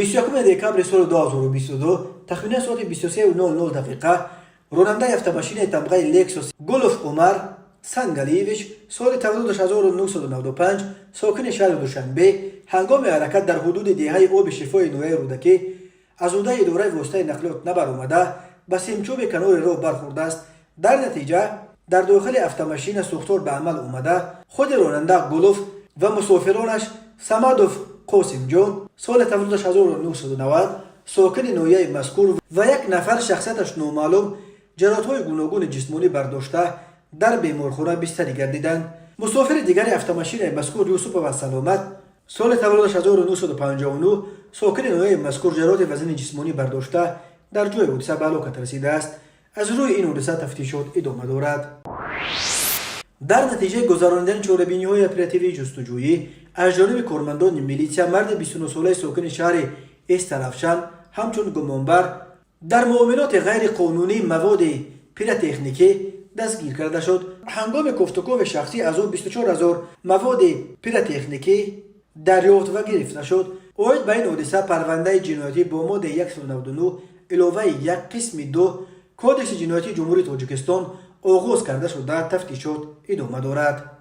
21 декабри соли 2022, тахминан соати 23:00 дақиқа, ронандаи автомашинаи тамғаи «Лексус» Гулов Умар Сангалиевич, соли таваллудаш 1995, сокини шаҳри Душанбе, ҳангоми ҳаракат дар ҳудуди деҳаи Оби Шифои ноҳияи Рӯдакӣ аз ҳудаи идораи воситаи нақлиёт набаромада, ба симчӯби канори роҳ бархӯрдааст. Дар натиҷа дар дохили автомашина сӯхтор ба амал омада, худи ронанда Гулов ва мусофиронаш Самадов Қосимҷон, соли таваллудаш 1990, сокини ноҳияи мазкур, ва як нафар шахсияташ номаълум ҷароҳатҳои гуногуни ҷисмонӣ бардошта, дар беморхона бистарӣ гардиданд. Мусофири дигари автомашинаи мазкур Юсупова Саломат, соли таваллудаш 1959, сокини ноҳияи мазкур, ҷароҳати вазни ҷисмонӣ бардошта, дар ҷои ҳодиса ба ҳалокат расидааст. Аз рӯи ин ҳодиса тафтишот идома дорад. Дар натиҷаи гузаронидани чорабиниҳои оперативии ҷустуҷӯӣ аз ҷониби кормандони милитсия марди 29-солаи сокини шаҳри Истаравшан ҳамчун гумонбар дар муомилоти ғайриқонунии маводи пиротехникӣ дастгир карда шуд. Ҳангоми кофтукови шахсӣ аз ӯ 24 ҳазор маводи пиротехникӣ дарёфт ва гирифта шуд. Оид ба ин ҳодиса парвандаи ҷиноятӣ бо моддаи 199 иловаи 1 қисми 2 Кодекси ҷиноятии Ҷумҳурии Тоҷикистон оғоз карда шуда, тафтишот идома дорад.